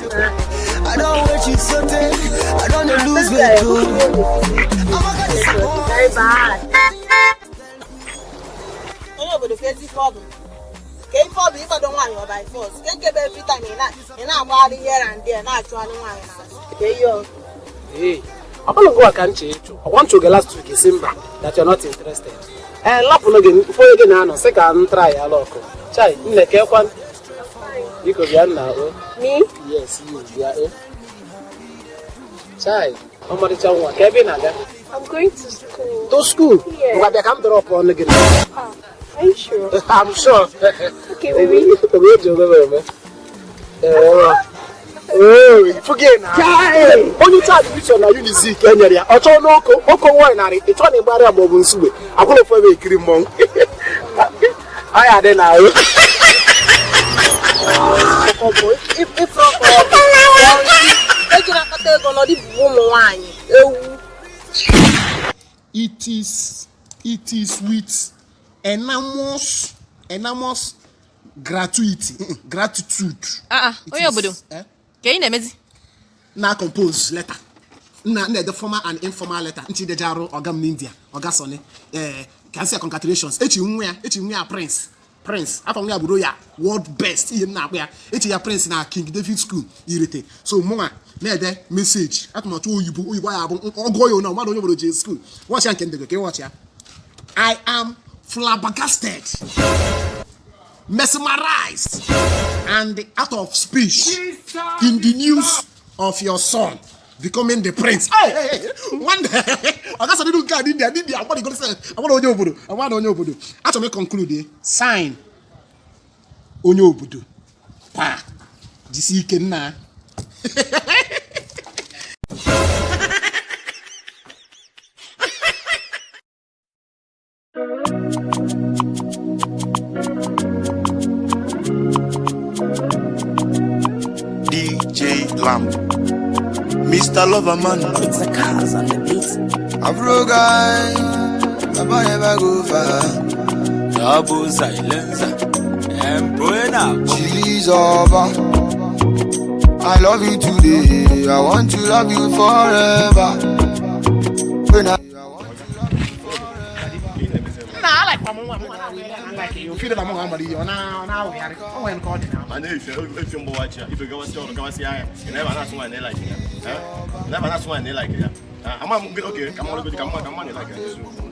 I don't wait you something. I don't lose weight too. Very bad. Onye obodo, ka ezi ife ọ bụ, ka ife ọ bụ ịkwado nwaanyị ọ by force, ka nkebe every time ị na-agbagharị here and there, na-achụgharị nwaanyị n'azụ, ka ihe ọ Hey, ọ bụrụ ngwa ka m chee ịchụ ọkwa nchụ gị last week, si mba, that you're not interested. Ee, lapụnụ gị mfe onye gị na-anọ sị ka m try ya luck. Chai, nne, kekwa, biko bịa nna o. Me? Yes, you, bịa o. Chai, ọmarịcha nwa, ka ebe ị na-aga? I'm going to school. To school? Yeah. Ngwa, bịa ka m drop ọnụ gị. Ah, are you sure? I'm sure. Okay, baby. Oge eji onwe m eme. Ee, fụgị na onye cha admission na Unizik e nyere ya, ọ chọọ n'oko oko nwaanyị narị, ị chọọ na ịgbara ya maọbụ nsugbe akwụrụ ofu ebe ekiri mmọnwụ ọ ya dị na ahụ. Ọ bụ ịfụrụ ka ọ bụ ejiri akpata ego nọdụ bụ ụmụ nwaanyị ewu. It is with enormous enormous gratuity, gratitude. Ah ah, It onye is, obodo. Eh? Ka ị na-emezi? Na compose letter, na na-ede formal and informal letter nchi deje arụ ọga m n'India, ọga Sọni. Ee, ka nsị, congratulations. Echi nwa ya, echi nwa ya Prince, Prince afọ nwa ya bụ Royal World Best, ihe m na-akpọ ya, echi ya Prince na King David School, Irete. So mụnwa na-ede message atụmatụ oyibo, oyibo ya bụ ọgụ ya na mmadụ onye obodo jee school. Watch ya nke ndego ka ị watch ya. I am flabbergasted, mesmerized and out of speech in the news of your son becoming the prince. Hey, hey, hey. One day, ọ gasa nínú nke a n'India, n'India, agbada igolo sef, agbada onye obodo, agbada onye obodo. Achọrọ m conclude, sign onye obodo. Pa, jisi ike nna. DJ Lamp. Mr. Loverman. It's a cause on the beat. Afro guy. Baba never go far. Double silencer. Embuena. Jesus. I love you today. I want to love you forever. When I Nna, I like mụ nwa mụ na ofe na mụ nwa mara ihe ọ na-awụgharị o nwere nke ọ dị na Ma na-efe efe mgbawachi ya ife gawasị ọrụ gawasị ahịa, ị na-ebe na-asụ nwaanyị na ịlike ya. Eh? Ị na-ebe na-asụ nwaanyị na ịlike ya. Ah, ama m gị oke ka m malụgodi ka mma na ịlike ya eziokwu.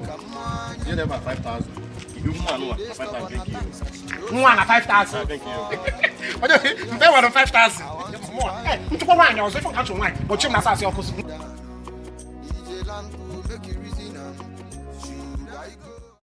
Ihe dị ebe a 5000 ibi nwa anụnwa na 5000 nke ego. Nwa na 5000? Ah, nke ego. Onye mpe nwere 5000 mụọ nchụkwa nwaanyị ọzọ ife nka nchụ nwaanyị gbochi m na asasị ọkụzi. DJ Lamp, make you reason.